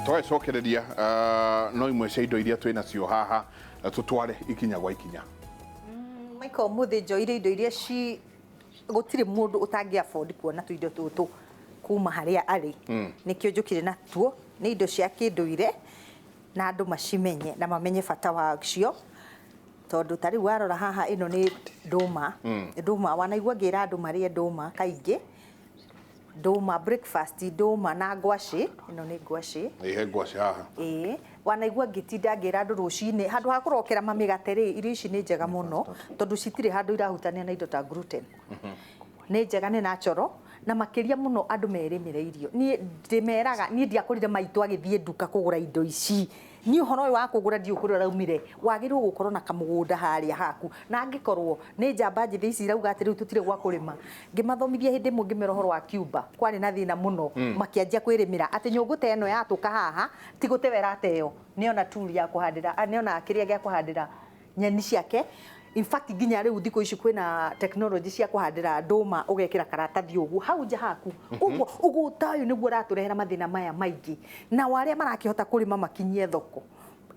Tũgagĩcokereria no imwe cia indo iria twĩ nacio haha tũtware ikinya gwa ikinya. Michael, ũmũthĩ njoire indo iria ci gũtirĩ mũndũ ũtangĩ afford kuona tũindo tũtũ kuma harĩa arĩ. Nĩkĩo njũkire natuo, nĩ indo cia kĩndũire na andũ macimenye na mamenye bata wacio. Tondũ ta rĩu warora haha ĩno nĩ ndũma. Ndũma, wanaigua ngĩra andũ marĩe ndũma kaingĩ. Ndũma breakfast, ndũma na ngwacĩ, ĩno nĩ ngwacĩ. Ĩ he ngwacĩ haha. Ĩĩ, wanaigua ngĩtinda ngĩra andũ rũcinĩ, handũ ha kũrokera mamĩgate rĩ, irio ici nĩ njega mũno, tondũ citirĩ handũ irahutania na indo ta gluten. Nĩ njega, nĩ natural, na makĩria mũno andũ merĩmĩre irio. Niĩ ndĩmeraga, niĩ ndiakorire maitũ agĩthiĩ nduka kũgũra indo ici. Niĩ ũhoro ũyũ wa kũgũra ndiũĩ kũrĩa ũraumire, wagĩrĩirwo gũkorwo na kamũgũnda harĩa haku, na angĩkorwo nĩ njamba njĩthĩ ici irauga atĩ rĩu tũtirĩ gwa kũrĩma, ngĩmathomithia hĩndĩ ĩmwe ngĩmera ũhoro wa Cuba, kwarĩ na thĩna mũno, makĩanjia kwĩrĩmĩra atĩ nyũngũ ta ĩno yatũka haha, ti gũteo ĩrateo, nĩona tool ya kũhandĩra, nĩona kĩrĩa gĩa kũhandĩra nyeni ciake. In fact nginya rĩu thikũ ici kwĩna technology cia kũhandĩra ndũma ũgekĩra karatathi ũguo hau nja haku. Ũguo ũgũta ũyũ nĩguo ũratũrehera mathĩna maya maingĩ. Nao arĩa marakĩhota kũrĩma makinyie thoko,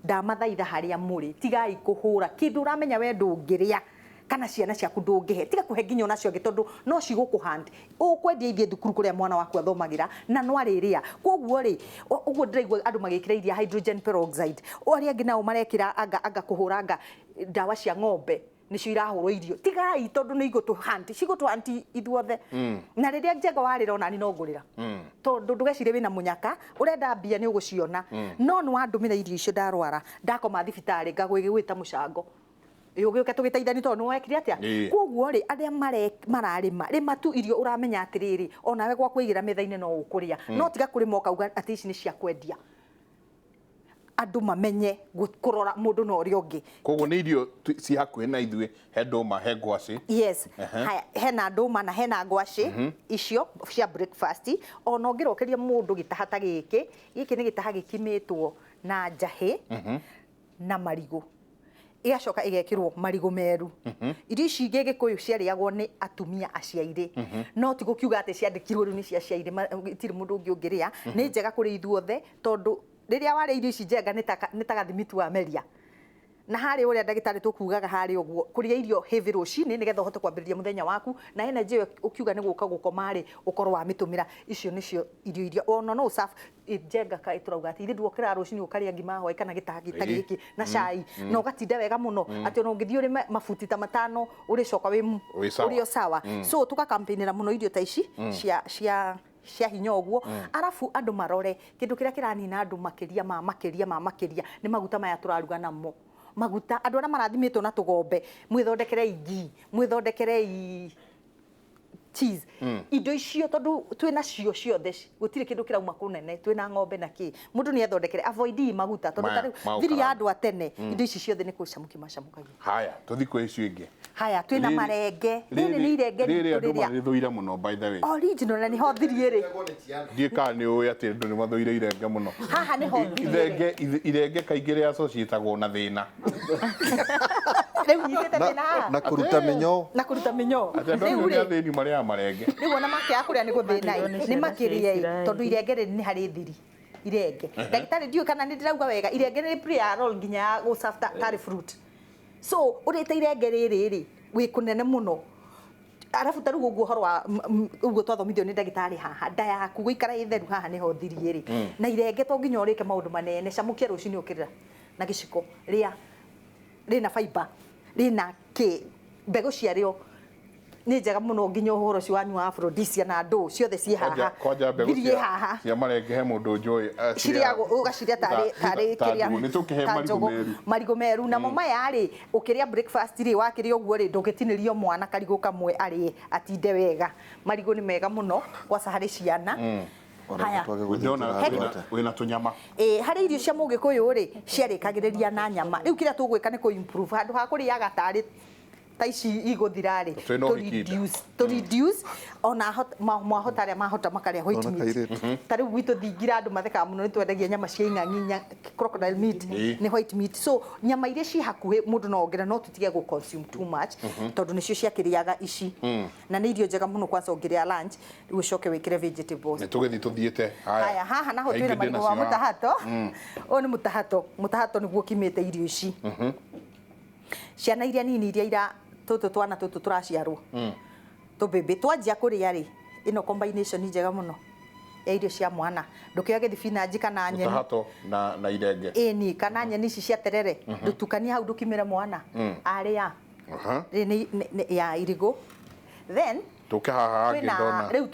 ndamathaitha harĩa mũrĩ, tigai kũhũra kĩndũ ũramenya we ndũngĩrĩa kana ciana ciaku ndũngĩhe, tiga kũhe nginya ona acio angĩ tondũ no cigũkũ hunt. Ũkwendia ithiĩ thukuru kũrĩa mwana waku athomagĩra na no arĩrĩa. Koguo rĩ, ũguo ndĩraigua andũ magĩkĩra iria hydrogen peroxide, arĩa angĩ nao marekĩra anga anga kũhũra anga ndawa cia ng'ombe nĩcio irahũrwo irio. Tigai tondũ nĩ igũtũ hunt, cigũtũ hunt ithuothe. Na rĩrĩa Njenga warĩra onani no ngũrĩra. Tondũ ndũgecirie wĩna mũnyaka, ũrenda mbia nĩ ũgũciona. No nĩ wandũmĩra irio icio ndarwara, ndakoma thibitarĩ ngagwĩta mũcango. Ũgĩũke tũgĩteithanie tondũ nĩ wekire atĩa? Koguo rĩ, arĩa mararĩma, rĩma tu irio ũramenya atĩrĩrĩ, onawe gwa kũigĩra metha-inĩ no ũkũrĩa. No tiga kũrĩma ũkauga atĩ ici nĩ cia kwendia. Andũ mamenye kũrora mũndũ na ũrĩa ũngĩ. Koguo nĩ irio ciĩ hakuhĩ na ithuĩ, he ndũma, he ngwacĩ. Yes. Haya, hena ndũma na hena ngwacĩ icio cia breakfast. Ona ũngĩrokeria mũndũ gĩtaha ta gĩkĩ, gĩkĩ nĩ gĩtaha gĩkimĩtwo na njahĩ na marigũ. Ĩgacoka ĩgekĩrwo marigũ meru. Irio ici Gĩgĩkũyũ ciarĩagwo nĩ atumia aciairĩ. No ti gũkiuga atĩ ciandĩkirwo rĩu nĩ cia aciairĩ, itirĩ mũndũ ũngĩ ũngĩrĩa. Nĩ njega kũrĩ ithuothe tondũ rĩrĩa warĩa irio ici njega nĩ ta gathimiti wameria. Na harĩa ũrĩa ndagĩtarĩ tũkugaga harĩa ũguo, kũrĩa irio heavy rũcinĩ nĩgetha ũhote kwambĩrĩria mũthenya waku, na energy ĩyo ũkiuga nĩ gũka gũkoma rĩ, ũkorwo wamĩtũmĩra. Icio nĩcio irio iria ona no ũ serve Njenga kaĩ tũrauga atĩ ithe ndwokĩraga rũcinĩ ũkarĩa ngima hwaĩ kana gĩtangi ta gĩkĩ na cai na ũgatinda wega mũno atĩ ona ũngĩthiĩ ũrĩme mabuti ta matano ũrĩcoka wĩ Wĩ sawa. ũrĩ o sawa. So tũka campaignĩra mũno irio ta ici cia hinya ũguo. Arabu andũ marore kĩndũ kĩrĩa kĩranina andũ makĩria ma makĩria ma makĩria nĩ maguta maya tũraruga namo. Maguta andũ arĩa marathimĩtwo na tũgombe, mwĩthondekerei ghee, mwĩthondekerei cheese. Indo icio tondũ twĩ nacio ciothe, gũtirĩ kĩndũ kĩrauma kũnene, twĩ na ng'ombe na kĩ. Mũndũ nĩ ethondekere, avoid maguta tondũ ta rĩu thiri ya andũ a tene, indo ici ciothe nĩ gũcamũkia macamũkagia. Haya, tũthiĩ kwĩ icio ingĩ. Haya, twĩ na marenge. Rĩrĩ nĩ irenge ritũ rĩrĩa. Rĩrĩ andũ marĩthũire mũno by the way. Original na nĩho thiri ĩrĩ. Ndiũĩ kana nĩ ũĩ atĩ andũ nĩ mathũire irenge mũno. Haha nĩho thiri ĩrĩ. Irenge kaingĩ rĩ associatagwo na thĩna. Rĩu nyitĩte thĩna haha. Na kũruta mĩnyoo. Na kũruta mĩnyoo. Atĩ andũ acio nĩ athĩni marĩaga marenge. Rĩu ona makĩaga kũrĩa nĩ gũthĩna ĩ, nĩ makĩrĩe ĩ, tondũ irenge rĩrĩ nĩ harĩ thiri. Irenge. Ndagĩtarĩ ndiũĩ kana nĩ ndĩrauga wega, irenge nĩ play a role nginya ya gũ serve tarĩ fruit. So ũrĩte irenge rĩrĩ rĩ, wĩ kũnene mũno. Arabu ta rĩu ũguo ũhoro wa ũguo twathomithio nĩ ndagĩtarĩ haha, nda yaku gũikara ĩ theru haha nĩho thiri ĩrĩ. Na irenge to nginya ũrĩke maũndũ manene, camũkia rũcinĩ ũkĩrĩra na gĩciko, rĩa rĩna fiber, rĩna kĩ, mbegũ ciarĩo nĩ njega mũno nginya ũhoro ũcio wanyu wa aphrodisia na ndũ ciothe ciĩ haha. Kwanja mbegũ Thiri ĩ haha. cia marenge he mũndũ njũĩ Cirĩagwo ũgacirĩa tarĩ tarĩ kĩrĩa nĩ tũkĩhe ta marigũ njũgũ. meru. Marigũ meru namo maya rĩ, ũkĩrĩa breakfast rĩ, wakĩrĩa ũguo rĩ, ndũngĩtinĩrio mwana karigũ kamwe arĩe atinde wega. Marigũ nĩ mega mũno kwanza harĩ ciana. Haya. Ndĩrona wĩna tũnyama. Ĩĩ, harĩ irio cia mũgĩkũyũ rĩ, ciarĩkagĩrĩria na nyama. Rĩu kĩrĩa tũgwĩka nĩ kũ improve handũ ha kũrĩaga tarĩ Ta ici igũthira rĩ, Twĩna ũhiki nda. to reduce ona mwahota arĩa mahota makarĩa white Ona meat. kairĩtu. Ta rĩu gwitũ thingira andũ mathekaga mũno, nĩ twendagia nyama cia ing'ang'i, crocodile meat. Nĩ white meat, so nyama iria ci hakuhĩ mũndũ no ongerere, no tũtige gũ consume too much, tondũ nĩcio ciakĩrĩaga ici na nĩ irio njega mũno, kwanza ũngĩrĩa lunch, rĩu ũcoke wĩkĩre vegetables. Nĩ tũgĩthiĩ tũthiĩte. Haya, haha naho Aingĩ twĩna ndĩ marigũ ma nacio haha. mũtahato. Ũyũ nĩ mũtahato. Mũtahato nĩguo ũkimĩte irio ici. Ciana iria nini, iria ira tũtũ twana tũtũ tũraciarwo, tũbĩbĩ twanjia kũrĩa rĩ, ĩno combination njega mũno ya irio cia mwana. Ndũkĩoya gĩthibinanji kana nyeni. Mũtahato na irenge. Ĩni, kana nyeni ici cia terere, ndũtukanie hau, ndũkimĩre mwana arĩa. Rĩ nĩ ya irigũ, then Tũke haha hangĩ. Twĩna Ndona. Rĩu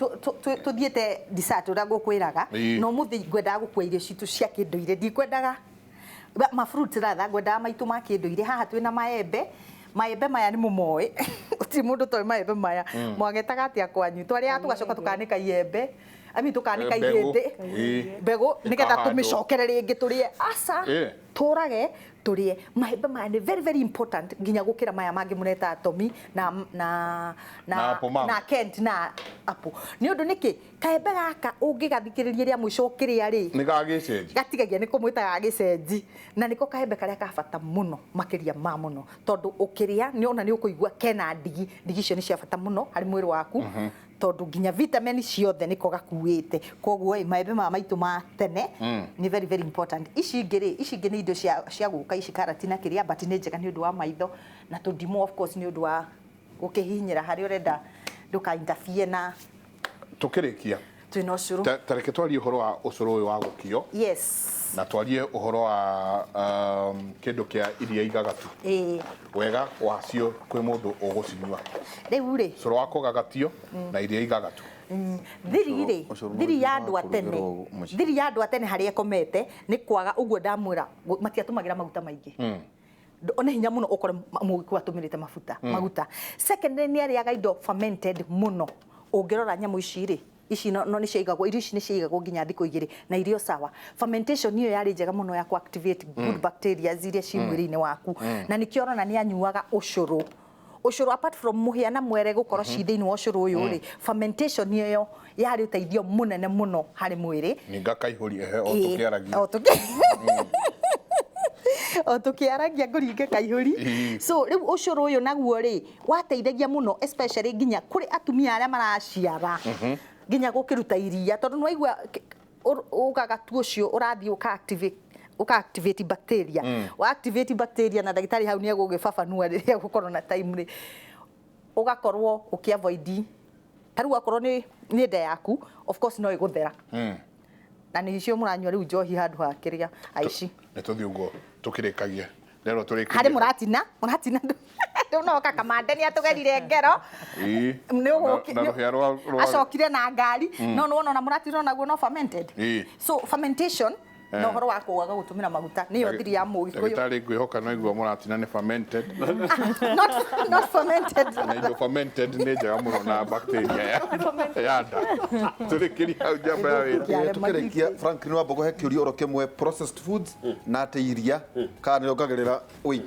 tũthiĩte dessert ũrĩa ngũkwĩraga. No mũthĩ ngwendaga gũkua irio citũ cia kĩndũire, ndikwendaga ma fruit rather, ngwendaga maitũ ma kĩndũire. Haha twĩna maembe. Maembe maya nĩ mũmoĩ, gũtirĩ mũndũ ũtoĩ maembe maya. Mwagetaga atĩa kwanyu? Twarĩaga tũgacoka tũkanĩka iembe, I mean, tũkanĩka Mbegũ. ihĩndĩ, mbegũ, nĩgetha Ĩkahandwo. tũmĩcokere rĩngĩ tũrĩe. Aca, tũrage tũrĩe maembe maya, nĩ very very important nginya gũkĩra maya mangĩ mũreta Tomi na na Na apple mango. Na Kent na apple. Nĩ ũndũ nĩkĩ kaembe gaka ũngĩgathikĩrĩria rĩa mũico ũkĩrĩa rĩ, Nĩ gagĩcenji. Gatigagia nĩ kũmwĩtaga gĩcenji, na nĩko kaembe karĩa ka bata mũno makĩria ma mũno, tondũ ũkĩrĩa nĩ ona nĩ ũkũigua kena ndigi. Ndigi icio nĩ cia bata mũno harĩ mwĩrĩ waku, tondũ nginya vitamin ciothe nĩko gakuĩte. Koguo ĩ, maembe maya maitũ ma tene nĩ very very important. Ici ingĩ rĩ, ici ingĩ nĩ indo cia gũka ici, karati na kĩrĩa, but nĩ njega nĩ ũndũ wa maitho, na tũndimũ of course nĩ ũndũ wa gũkĩhihinyĩra harĩa ũrenda ndũka interfere na Tũkĩrĩkia, twĩna ũcũrũ. Ta reke twarie ũhoro wa ũcũrũ ũyũ wa gũkio na twarie ũhoro wa kĩndũ kĩa iria igagatu. Wega wacio kwĩ mũndũ ũgũcinyua? Rĩu rĩ, Ũcũrũ wa kũgagatio na iria igagatu. Thiri rĩ, Ũcũrũ thiri ya no andũ a tene, kũrugĩrwo mũciĩ. Thiri ya andũ a tene harĩa ĩkomete nĩ kwaga ũguo ndamwĩra, matiatũmagĩra maguta maingĩ. Nĩ hinya mũno ũkore mũgĩkũyũ atũmĩrĩte mafuta maguta. Secondly, nĩ arĩaga indo fermented mũno. Ũngĩrora nyamũ ici rĩ, ici no nĩ ciaigagwo, irio ici nĩ ciaigagwo nginya thikũ 2 na irio sawa. Fermentation iyo yarĩ njega mũno ya ku activate good bacteria iria ci mwĩrĩ-inĩ waku, na nĩkĩo ũrona nĩ anyuaga ũcũrũ. Ũcũrũ, apart from mũhĩa na mwere gũkorwo ci thĩinĩ wa ũcũrũ ũyũ rĩ, fermentation ĩyo yarĩ ũteithio mũnene mũno harĩ mwĩrĩ. Ninga kaihũri ehe o tũkĩaragia. O tũkĩaragia ngũringe kaihũri. So rĩu ũcũrũ ũyũ naguo rĩ, wateithagia mũno, especially nginya kũrĩ atumia arĩa maraciara, nginya gũkĩruta iria, tondũ nĩ waigua ũgagatu ũcio ũrathiĩ ũka activate bacteria. Wa activate bacteria, na ndagĩtarĩ hau nĩ egũgĩbabanua rĩrĩa gũkorwo na time rĩ, ũgakorwo ũkĩ avoid. Ta rĩu akorwo nĩ nda yaku, of course no ĩgũthera, na nĩ icio mũranyua rĩu njohi handũ ha kĩrĩa aici. Nĩ tũthiĩ ũguo tũkĩrĩkagia rero tũrĩkĩrie. Harĩ mũratina ndũnoka kamande nĩ atũgerire ngero. Nĩ Na rũhĩa rwa acokire na ngari, no nĩwona ona mũratina onaguo no fermented. So fermentation na ũhoro wa kwaga gũtũmĩra maguta nĩyo thiri ya mũgĩkũyũ. Ndagĩtarĩ, ngwĩhoka no igua mũratina nĩ fermented. Not fermented. Na indo fermented nĩ njega mũno na bacteria ya nda. Tũrĩkĩrie hau, njamba ya wĩra. Kĩarema. Tukĩrĩkia, Franklin Wambogo, he kĩũria oro kĩmwe: processed foods na atĩ iria kana nĩ yongagĩrĩra weight?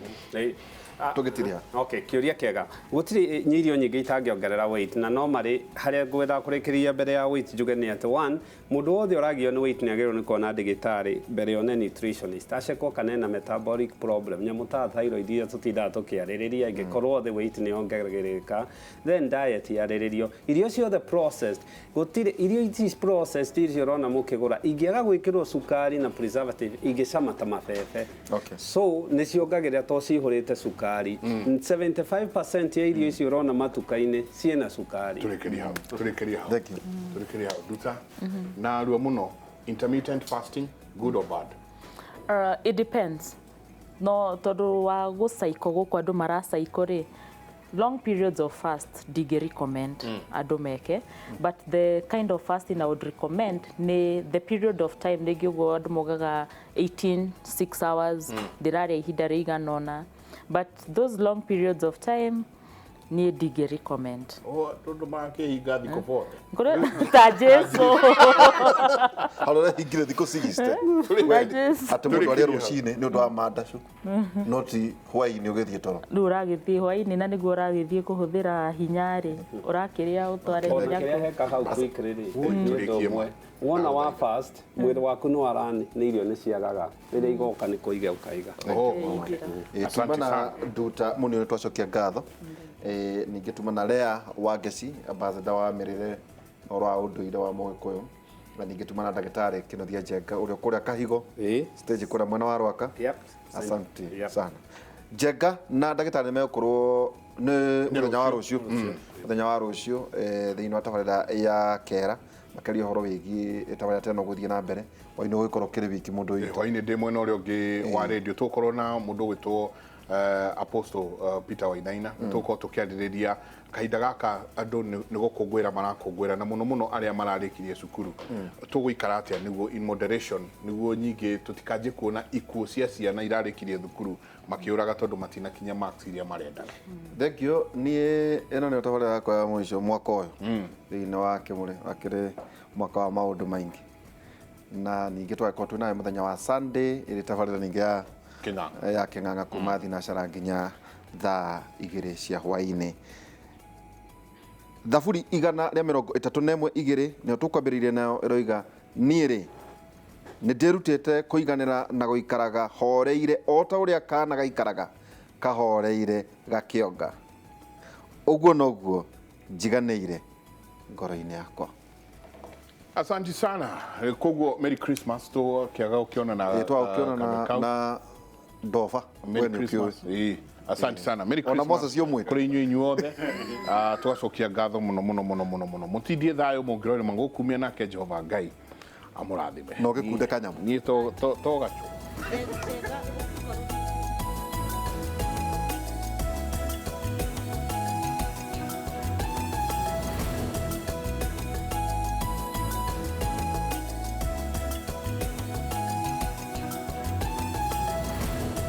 Tũgĩtiria. Okay, kĩũria kĩega. Gũtirĩ irio nyingĩ itangĩongerera weight, na no marĩ harĩa ngwendaga kũrĩkĩrĩria mbere ya weight njuge nĩ atĩ one, mũndũ wothe ũragio nĩ weight nĩ agĩrĩirwo nĩ kuona ndagĩtarĩ mbere one nutritionist, acekwo kana ena metabolic problem, nyamũ ta thyroid iria tũtindaga tũkĩarĩrĩria. Ĩngĩkorwo the weight nĩ yongerereka, then diet yarĩrĩrio. Irio ciothe processed, gũtirĩ irio ici processed icio ũrona mũkĩgũra ingĩaga gwĩkĩrwo cukari na preservative ingĩcama ta mabebe. So nĩ ciongagĩrĩra to cihũrĩte cukari. 75% ya irio icio ũrona matuka-inĩ ciĩna cukari. Tũrĩkĩrie hau, tũrĩkĩrie hau. Thank you. Tũrĩkĩrie hau. Nduta na ruo mũno, intermittent fasting, good or bad? It depends. No tondũ wa gũcaiko gũkũ andũ maracaiko rĩ, long periods of fast ndingĩ recommend andũ meke, but the kind of fasting I would recommend nĩ the period of time rĩngĩ ũguo andũ mogaga 18 6 hours, ndĩrarĩa ihinda rĩigana ũna, but those long periods of time Niĩ ndingĩ recommend. Tondũ makĩhinga thikũ 40. Ngũrĩ ta Jesu. Harĩa ũrehingire thikũ 60. Ta Jesu. Atĩ mũndũ arĩe rũcinĩ nĩ ũndũ wa mandacu, no ti hwaĩ-inĩ ũgĩthiĩ toro. Rĩu ũragĩthiĩ hwaĩ-inĩ na nĩguo ũragĩthiĩ kũhũthĩra hinya rĩ, ũrakĩrĩa ũtware Ona hinya kĩrĩa kũ. heka hau quickly rĩ, nĩ ũndũ Tũrĩkie ũmwe. Wona wa fast, mwĩrĩ waku nĩ warani, nĩ irio nĩ ciagaga. Rĩrĩa igoka nĩ kũiga ũkaiga. Asante Tuma na sana. Nduta mũnini twacokia ngatho. Ningĩ tuma na Lea Wangeci, ambassador wa mĩrĩre na ũhoro wa ũndũire wa Mũgĩkũyũ. Na ningĩ tuma na ndagĩtarĩ Kĩnuthia Njenga ũrĩa kũrĩa Kahigo stage kũrĩa mwena wa Rwaka. Asante sana. Njenga na ndagĩtarĩ nĩ megũkorwo nĩ mũthenya wa rũciũ, mũthenya wa rũciũ thĩinĩ wa tabarĩra ya Kera, makĩria ũhoro wĩgiĩ tabarĩra ta ĩno gũthiĩ na mbere. Hwaĩ-inĩ ũgũgĩkorwo ũkĩrĩ wiki mũndũ witũ. Hwaĩ-inĩ ndĩ mwena ũrĩa ũngĩ wa radio tũgũkorwo na mũndũ ũgwĩtwo Apostle Peter Wainaina. Tũgũkorwo tũkĩarĩrĩria kahinda gaka andũ nĩ gũkũngũĩra marakũngũĩra, na mũno mũno arĩa mararĩkirie cukuru. Tũgũikara atĩa nĩguo in moderation, nĩguo nyingĩ tũtikanjie kuona ikuũ cia ciana irarĩkirie thukuru makĩũraga tondũ matinakinya marks iria marendaga. Thank you. Niĩ ĩno nĩyo tabarĩra yakwa ya mũico mwaka ũyũ thĩinĩ wa Kĩmũrĩ, wakĩrĩ mwaka wa maũndũ maingĩ, na ningĩ tũgagĩkorwo twĩ nawe mũthenya wa Sunday ĩrĩ tabarĩra ningĩ ya Kĩng'ang'a. Ya Kĩng'ang'a kuma thinacara nginya thaa 2 cia hwaĩ-inĩ. Thaburi 131 2 nĩyo tũkwambĩrĩirie nayo, ĩroiga niĩ rĩ nĩ ndĩrutĩte kũiganĩra na gũikaraga horeire o ta ũrĩa kana gaikaraga kahoreire gakĩonga, ũguo noguo njiganĩire ngoro-inĩ yakwa. Asante sana. Koguo Merry Christmas tũkĩaga gũkĩonana. Twagũkĩonana na ndoba. Merry Christmas. Asante sana. Merry Ona Christmas. Moses ũmwe. Kũrĩ inyuĩ inyuothe. Tũgacokia ngatho mũno mũno mũno mũno mũno. Mũtindie thayũ mũngĩrore magũkumia nake Jehova Ngai amũrathime. Na ũgĩkunde kanyamũ. Niĩ to gacũ.